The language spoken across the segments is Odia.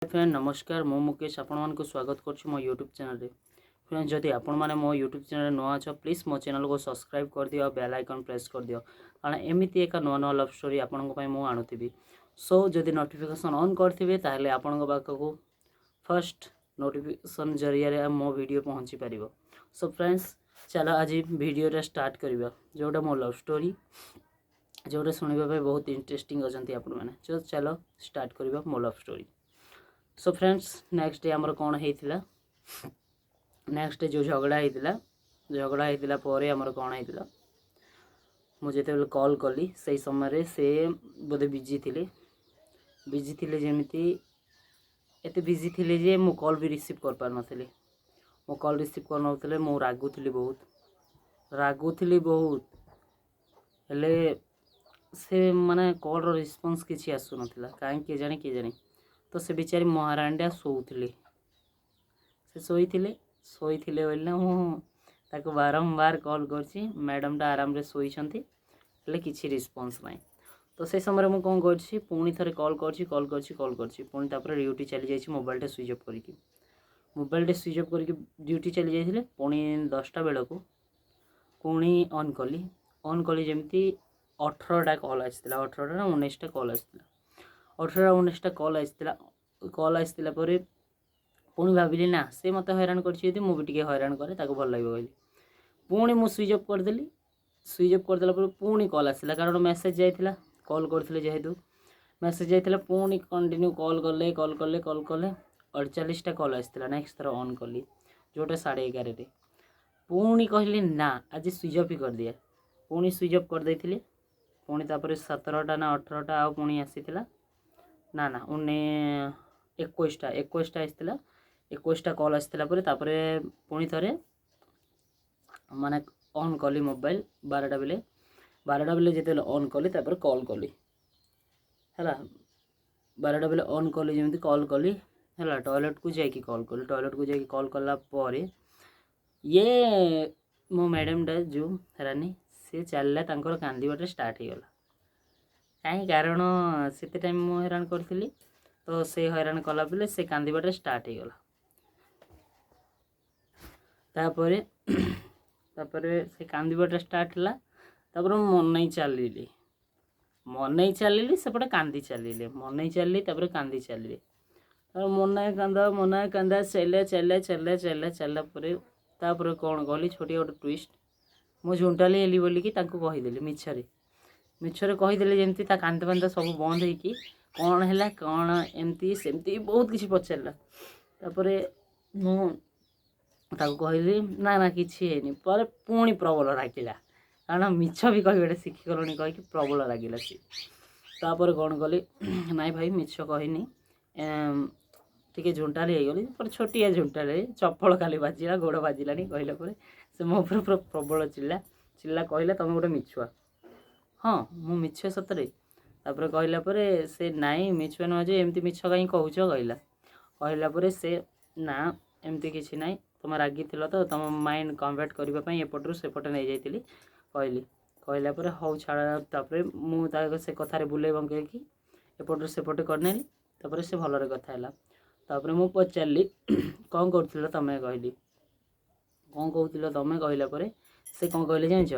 ଫ୍ରେଣ୍ଡ, ନମସ୍କାର। ମୁଁ ମୁକେଶ, ଆପଣମାନଙ୍କୁ ସ୍ୱାଗତ କରୁଛି ମୋ ୟୁଟ୍ୟୁବ୍ ଚ୍ୟାନେଲରେ। ଫ୍ରେଣ୍ଡ, ଯଦି ଆପଣମାନେ ମୋ ୟୁଟ୍ୟୁବ୍ ଚ୍ୟାନେଲରେ ନୂଆ ଅଛ, ପ୍ଲିଜ୍ ମୋ ଚ୍ୟାନେଲକୁ ସବସ୍କ୍ରାଇବ୍ କରିଦିଅ ଆଉ ବେଲ୍ ଆଇକନ୍ ପ୍ରେସ୍ କରିଦିଅ, କାରଣ ଏମିତି ଏକ ନୂଆ ନୂଆ ଲଭ୍ ଷ୍ଟୋରି ଆପଣଙ୍କ ପାଇଁ ମୁଁ ଆଣୁଥିବି। ସୋ ଯଦି ନୋଟିଫିକେସନ୍ ଅନ୍ କରିଥିବେ, ତାହେଲେ ଆପଣଙ୍କ ପାଖକୁ ଫାର୍ଷ୍ଟ ନୋଟିଫିକେସନ୍ ଜରିଆରେ ମୋ ଭିଡ଼ିଓ ପହଞ୍ଚି ପାରିବ। ସୋ ଫ୍ରେଣ୍ଡସ୍, ଚାଲ ଆଜି ଭିଡ଼ିଓଟା ଷ୍ଟାର୍ଟ କରିବା, ଯେଉଁଟା ମୋ ଲଭ୍ ଷ୍ଟୋରି, ଯେଉଁଟା ଶୁଣିବା ପାଇଁ ବହୁତ ଇଣ୍ଟରେଷ୍ଟିଂ ଅଛନ୍ତି ଆପଣମାନେ। ତ ଚାଲ ଷ୍ଟାର୍ଟ କରିବା ମୋ love story. Show friends, next day ଆମର କ'ଣ ହେଇଥିଲା? ନେକ୍ସଟ ଡେ ଯେଉଁ ଝଗଡ଼ା ହେଇଥିଲା, ଝଗଡ଼ା ହେଇଥିଲା ପରେ ଆମର କ'ଣ ହେଇଥିଲା? ମୁଁ ଯେତେବେଳେ କଲ୍ କଲି, ସେଇ ସମୟରେ ସେ ବୋଧେ ବିଜି ଥିଲେ। ବିଜି ଥିଲେ ଯେମିତି, ଏତେ ବିଜି ଥିଲେ ଯେ ମୁଁ କଲ୍ ବି ରିସିଭ୍ କରିପାରୁନଥିଲି। ମୋ କଲ୍ ରିସିଭ୍ କରୁନଥିଲେ। ମୁଁ ରାଗୁଥିଲି, ବହୁତ ରାଗୁଥିଲି, ବହୁତ। ହେଲେ ସେ ମାନେ କଲ୍ର ରେସ୍ପନ୍ସ କିଛି ଆସୁନଥିଲା। କାହିଁକି କେଜାଣି, କେଜାଣି। ତ ସେ ବିଚାରି ମହାରାଣୀଟା ଶୋଉଥିଲେ, ସେ ଶୋଇଥିଲେ। ଶୋଇଥିଲେ ବୋଲି ନା ମୁଁ ତାକୁ ବାରମ୍ବାର କଲ୍ କରିଛି। ମ୍ୟାଡ଼ାମଟା ଆରାମରେ ଶୋଇଛନ୍ତି, ହେଲେ କିଛି ରେସ୍ପନ୍ସ ନାହିଁ। ତ ସେ ସମୟରେ ମୁଁ କ'ଣ କରିଛି? ପୁଣି ଥରେ କଲ୍ କରିଛି, କଲ୍ କରିଛି, କଲ୍ କରିଛି। ପୁଣି ତାପରେ ଡ୍ୟୁଟି ଚାଲି ଯାଇଛି, ମୋବାଇଲଟା ସୁଇଚ୍ ଅଫ୍ କରିକି। ମୋବାଇଲଟା ସୁଇଚ୍ ଅଫ୍ କରିକି ଡ୍ୟୁଟି ଚାଲି ଯାଇଥିଲେ। ପୁଣି 10ଟା ବେଳକୁ ପୁଣି ଅନ୍ କଲି। ଅନ୍ କଲି ଯେମିତି 18ଟା କଲ୍ ଆସିଥିଲା, 18ଟା ନା 19ଟା କଲ୍ ଆସିଥିଲା। 18ଟା 19ଟା କଲ୍ ଆସିଥିଲା। କଲ୍ ଆସିଥିଲା ପରେ ପୁଣି ଭାବିଲି, ନା, ସେ ମୋତେ ହଇରାଣ କରିଛି ଯଦି ମୁଁ ବି ଟିକେ ହଇରାଣ କରେ, ତାକୁ ଭଲ ଲାଗିବ କହିଲି। ପୁଣି ମୁଁ ସୁଇଚ୍ ଅଫ୍ କରିଦେଲି। ସୁଇଚ୍ ଅଫ୍ କରିଦେଲା ପରେ ପୁଣି କଲ୍ ଆସିଲା, କାରଣ ମେସେଜ୍ ଯାଇଥିଲା। କଲ୍ କରିଥିଲେ ଯେହେତୁ ମେସେଜ୍ ଯାଇଥିଲା। ପୁଣି କଣ୍ଟିନ୍ୟୁ କଲ୍ କଲେ, କଲ୍ କଲେ, କଲ୍ କଲେ। 48ଟା କଲ୍ ଆସିଥିଲା। ନେକ୍ସଟ ଥର ଅନ୍ କଲି ଯେଉଁଟା 11:30ରେ। ପୁଣି କହିଲି, ନା, ଆଜି ସୁଇଚ୍ ଅଫ୍ ହିଁ କରିଦିଏ। ପୁଣି ସୁଇଚ୍ ଅଫ୍ କରିଦେଇଥିଲି। ପୁଣି ତାପରେ 17ଟା ନା 18ଟା ଆଉ ପୁଣି ଆସିଥିଲା। ନା ନା 21ଟା, 21ଟା ଆସିଥିଲା। 21ଟା କଲ୍ ଆସିଥିଲା ପରେ ତାପରେ ପୁଣି ଥରେ ମାନେ ଅନ୍ କଲି ମୋବାଇଲ 12ଟା ବେଳେ। 12ଟା ବେଳେ ଯେତେବେଳେ ଅନ୍ କଲି, ତାପରେ କଲ୍ କଲି, ହେଲା। 12ଟା ବେଳେ ଅନ୍ କଲି ଯେମିତି, କଲ୍ କଲି, ହେଲା, ଟଏଲେଟ୍କୁ ଯାଇକି କଲ୍ କଲି। ଟଏଲେଟ୍କୁ ଯାଇକି କଲ୍ କଲା ପରେ ଇଏ ମୋ ମ୍ୟାଡ଼ାମଟା ଯେଉଁ ରାନୀ, ସେ ଚାଲିଲା, ତାଙ୍କର କାନ୍ଦିବାଟା ଷ୍ଟାର୍ଟ ହେଇଗଲା। କାହିଁ? କାରଣ ସେତେ ଟାଇମ୍ ମୁଁ ହଇରାଣ କରିଥିଲି। ତ ସେ ହଇରାଣ କଲା ବେଳେ ସେ କାନ୍ଦିବାଟା ଷ୍ଟାର୍ଟ ହେଇଗଲା। ତାପରେ ତାପରେ ସେ କାନ୍ଦିବାଟା ଷ୍ଟାର୍ଟ ହେଲା। ତାପରେ ମୁଁ ମନେଇ ଚାଲିଲି, ମନେଇ ଚାଲିଲି, ସେପଟେ କାନ୍ଦି ଚାଲିଲେ। ମନେଇ ଚାଲିଲି, ତାପରେ କାନ୍ଦି ଚାଲିଲେ। ତାପରେ ମନା କାନ୍ଦା, ମନା କାନ୍ଦା ଚାଲିଲା, ଚାଲିଲା, ଚାଲିଲା, ଚାଲିଲା। ଚାଲିଲା ପରେ ତାପରେ କ'ଣ କଲି? ଛୋଟିଆ ଗୋଟେ ଟୁଇଷ୍ଟ, ମୁଁ ଝୁଣ୍ଟାଲି ହେଲି ବୋଲିକି ତାଙ୍କୁ କହିଦେଲି ମିଛରେ। ମିଛରେ କହିଦେଲି ଯେମିତି ତା କାନ୍ଦ ଫାନ୍ଦ ସବୁ ବନ୍ଦ ହେଇକି କ'ଣ ହେଲା, କ'ଣ, ଏମିତି ସେମିତି ବହୁତ କିଛି ପଚାରିଲା। ତାପରେ ମୁଁ ତାକୁ କହିଲି, ନା ନା, କିଛି ହେଇନି। ପରେ ପୁଣି ପ୍ରବଳ ରାଗିଲା, କାରଣ ମିଛ ବି କହିବାଟା ଶିଖିଗଲଣି କହିକି ପ୍ରବଳ ରାଗିଲା ସିଏ। ତାପରେ କ'ଣ କଲି? ନାଇଁ ଭାଇ, ମିଛ କହିନି, ଟିକେ ଝୁଣ୍ଟାଲି ହେଇଗଲି ପରେ, ଛୋଟିଆ ଝୁଣ୍ଟାଲି, ଚପଳ ଖାଲି ବାଜିଲା, ଗୋଡ଼ ବାଜିଲାନି କହିଲା ପରେ ସେ ମୋ ଉପରେ ପୁରା ପ୍ରବଳ ଚିଲ୍ଲା ଚିଲ୍ଲା। କହିଲା, ତମେ ଗୋଟେ ମିଛୁଆ। ହଁ, ମୁଁ ମିଛୁଆ ସତରେ। ତାପରେ କହିଲା ପରେ ସେ, ନାଇଁ, ମିଛୁଆ ନୁହଁ ଯେ, ଏମିତି ମିଛ କାହିଁ କହୁଛ କହିଲା। କହିଲା ପରେ ସେ, ନା, ଏମିତି କିଛି ନାହିଁ, ତୁମେ ରାଗିଥିଲ ତ ତୁମ ମାଇଣ୍ଡ କନଭର୍ଟ କରିବା ପାଇଁ ଏପଟରୁ ସେପଟେ ନେଇଯାଇଥିଲି କହିଲି। କହିଲା ପରେ ହଉ ଛାଡ଼। ତାପରେ ମୁଁ ତା ସେ କଥାରେ ବୁଲେଇ ବଙ୍କେଇକି ଏପଟରୁ ସେପଟେ କରିନେଲି। ତାପରେ ସେ ଭଲରେ କଥା ହେଲା। ତାପରେ ମୁଁ ପଚାରିଲି, କ'ଣ କରୁଥିଲ ତମେ କହିଲି, କ'ଣ କହୁଥିଲ ତମେ କହିଲା ପରେ ସେ କ'ଣ କହିଲେ ଜାଣିଛ?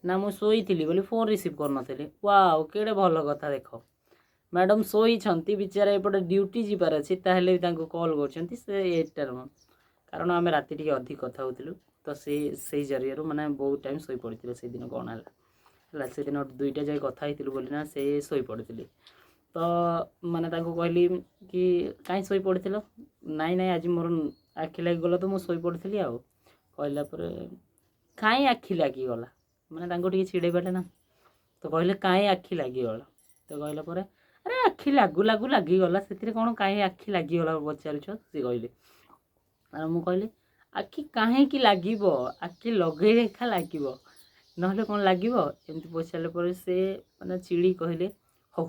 ନା, ମୁଁ ଶୋଇଥିଲି ବୋଲି ଫୋନ୍ ରିସିଭ୍ କରୁନଥିଲି। ୱାଓ, କେଡ଼େ ଭଲ କଥା ଦେଖ। ମ୍ୟାଡ଼ାମ୍ ଶୋଇଛନ୍ତି ବିଚାରା, ଏପଟେ ଡ୍ୟୁଟି ଯିବାର ଅଛି, ତାହେଲେ ବି ତାଙ୍କୁ କଲ୍ କରୁଛନ୍ତି ସେ ଏଇଟାର। କାରଣ ଆମେ ରାତି ଟିକେ ଅଧିକ କଥା ହେଉଥିଲୁ, ତ ସେ ସେଇ ଜରିଆରୁ ମାନେ ବହୁତ ଟାଇମ୍ ଶୋଇପଡ଼ିଥିଲେ। ସେଇଦିନ କ'ଣ ହେଲା ହେଲା, ସେଦିନ 2ଟା ଯାଏ କଥା ହେଇଥିଲୁ ବୋଲି ନା ସେ ଶୋଇପଡ଼ିଥିଲି। ତ ମାନେ ତାଙ୍କୁ କହିଲି କି କାହିଁ ଶୋଇପଡ଼ିଥିଲ? ନାଇଁ ନାଇଁ, ଆଜି ମୋର ଆଖି ଲାଗିଗଲା ତ ମୁଁ ଶୋଇପଡ଼ିଥିଲି ଆଉ। କହିଲା ପରେ କାହିଁ ଆଖି ଲାଗିଗଲା? ମାନେ ତାଙ୍କୁ ଟିକେ ଚିଡ଼େଇବାଟା ନା। ତ କହିଲେ, କାହିଁ ଆଖି ଲାଗିଗଲା? ତ କହିଲା ପରେ, ଆରେ, ଆଖି ଲାଗୁ ଲାଗୁ ଲାଗିଗଲା, ସେଥିରେ କ'ଣ? କାହିଁ ଆଖି ଲାଗିଗଲା ପଚାରୁଛ? ସେ କହିଲେ। ଆଉ ମୁଁ କହିଲି, ଆଖି କାହିଁକି ଲାଗିବ? ଆଖି ଲଗେଇଲେ ଏକା ଲାଗିବ, ନହେଲେ କ'ଣ ଲାଗିବ? ଏମିତି ପଚାରିଲା ପରେ ସେ ମାନେ ଚିଡ଼ି କହିଲେ, ହଉ,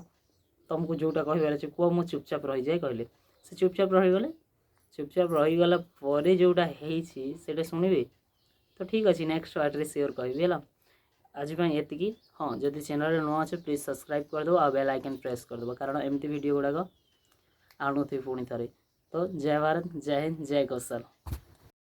ତୁମକୁ ଯେଉଁଟା କହିବାର ଅଛି କୁହ, ମୁଁ ଚୁପଚାପ ରହିଯାଏ କହିଲେ। ସେ ଚୁପଚାପ ରହିଗଲେ। ଚୁପଚାପ ରହିଗଲା ପରେ ଯେଉଁଟା ହେଇଛି ସେଇଟା ଶୁଣିବେ ତ? ଠିକ୍ ଅଛି, ନେକ୍ସଟ ପାର୍ଟରେ ସିଓର କହିବି। ହେଲା, ଆଜି ପାଇଁ ଏତିକି। ହଁ, ଯଦି ଚ୍ୟାନେଲରେ ନୂଆ ଅଛ, ପ୍ଲିଜ୍ ସବସ୍କ୍ରାଇବ୍ କରିଦେବ ଆଉ ବେଲ୍ ଆଇକନ୍ ପ୍ରେସ୍ କରିଦେବ, କାରଣ ଏମିତି ଭିଡ଼ିଓ ଗୁଡ଼ାକ ଆଣୁଥିବି ପୁଣି ଥରେ। ତ ଜୟ ଭାରତ, ଜୟ ହିନ୍ଦ, ଜୟ କୌଶଲ।